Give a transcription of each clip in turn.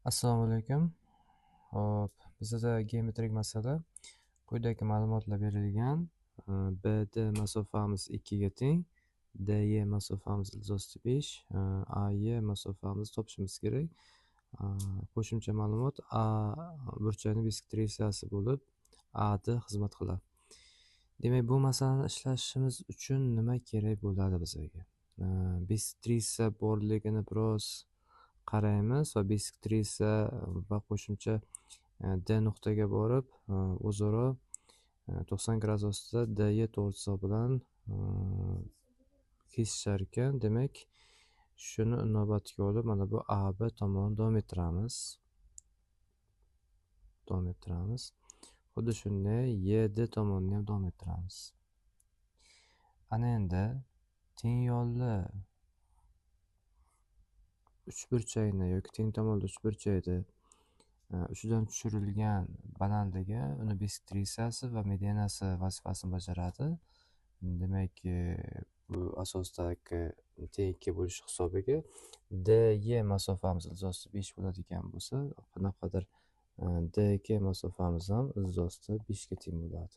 Assalomu alaykum. Xo'p, bizda geometrik masala. Quyidagi ma'lumotlar berilgan. BD masofamiz 2 ga teng, DE masofamiz ildiz 5, AY masofamizni topishimiz kerak. Qo'shimcha ma'lumot: A burchakni bisektrisasi bo'lib, AD xizmat qiladi. Demak, bu masalani ishlashimiz uchun nima kerak bo'ladi bizga? Bisektrisa borligini biroz qaraymiz va bisektrisa va qo'shimcha D nuqtaga borib, o'zaro 90 gradus ostida DE to'g'ri chiziq bilan kesishar ekan. Demak, shuni inobatga olib, mana bu AB tomonni davom ettiramiz. Davom ettiramiz. Xuddi shunday YD tomonni ham davom ettiramiz. Ana endi teng yo'lli uchburchakni yoki teng tomonli uchburchakni uchidan tushirilgan balandligi uni bisektrisasi va medianasi vazifasini bajaradi. Demak, bu asosdagi teng 2 bo'lishi hisobiga DE masofamiz ildiz osti 5 bo'ladigan bo'lsa, qanaqadir DK masofamiz ham ildiz osti 5 ga teng bo'ladi.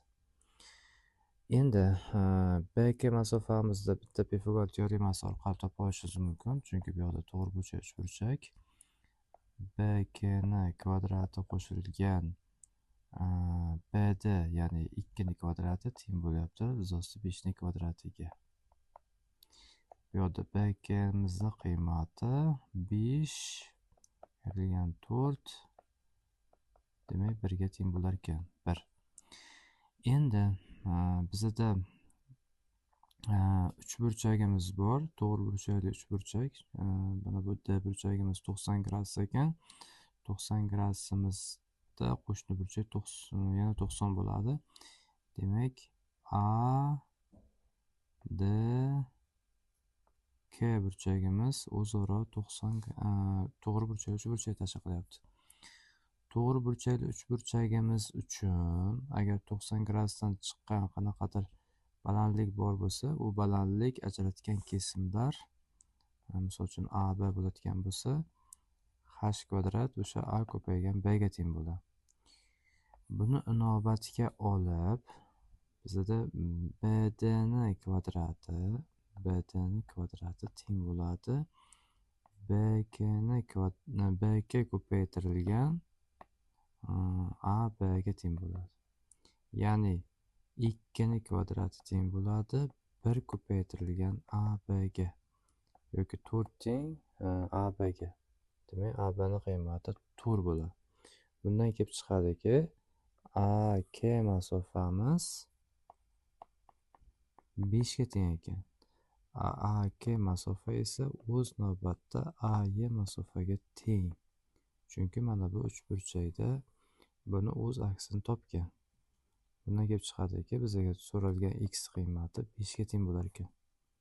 Endi BK masofamizda bitta Pifagor teoremasi orqali topa olishimiz mumkin, chunki bu yoqda to'g'ri burchak uchburchak. BK ni kvadrati qo'shilgan BD, ya'ni 2 ni kvadrati teng bo'lyapti ildiz osti 5 ni kvadratiga. Bu yoqda BKmizni qiymati 5 berilgan 4, demak 1 ga teng bo'lar ekan, 1. Endi bizada uchburchagimiz bor, to'g'ri burchakli uchburchak. Mana bu D burchagimiz 90 gradus ekan. 90 gradusimizda qo'shni burchak yana 90 bo'ladi. Demak, A D K burchagimiz o'zaro 90 to'g'ri burchakli uchburchak tashkil qilyapti. To'g'ri burchakli uchburchagimiz uchun agar 90 gradusdan chiqqan qanaqadir balandlik bor bo'lsa, u balandlik ajratgan kesimlar, misol uchun AB bo'ladigan bo'lsa, h kvadrat o'sha A ko'paygan B ga teng bo'ladi. Buni inobatga olib, bizada BD ni kvadrati, BD ni kvadrati teng bo'ladi BK ni BK ko'paytirilgan AB ga teng bo'ladi. Ya'ni 2 ni kvadrati teng bo'ladi 1 ko'paytirilgan AB ga yoki 4 teng AB ga. Demak, AB ni qiymati 4 bo'ladi. Bundan kelib chiqadiki, AK masofamiz 5 ga teng ekan. AK masofa esa o'z navbatda AY masofaga teng. Chunki mana bu uchburchakda buni o'z aksini topgan. Bundan kelib chiqadiki, bizga so'ralgan x qiymati 5 ga teng bo'lar ekan.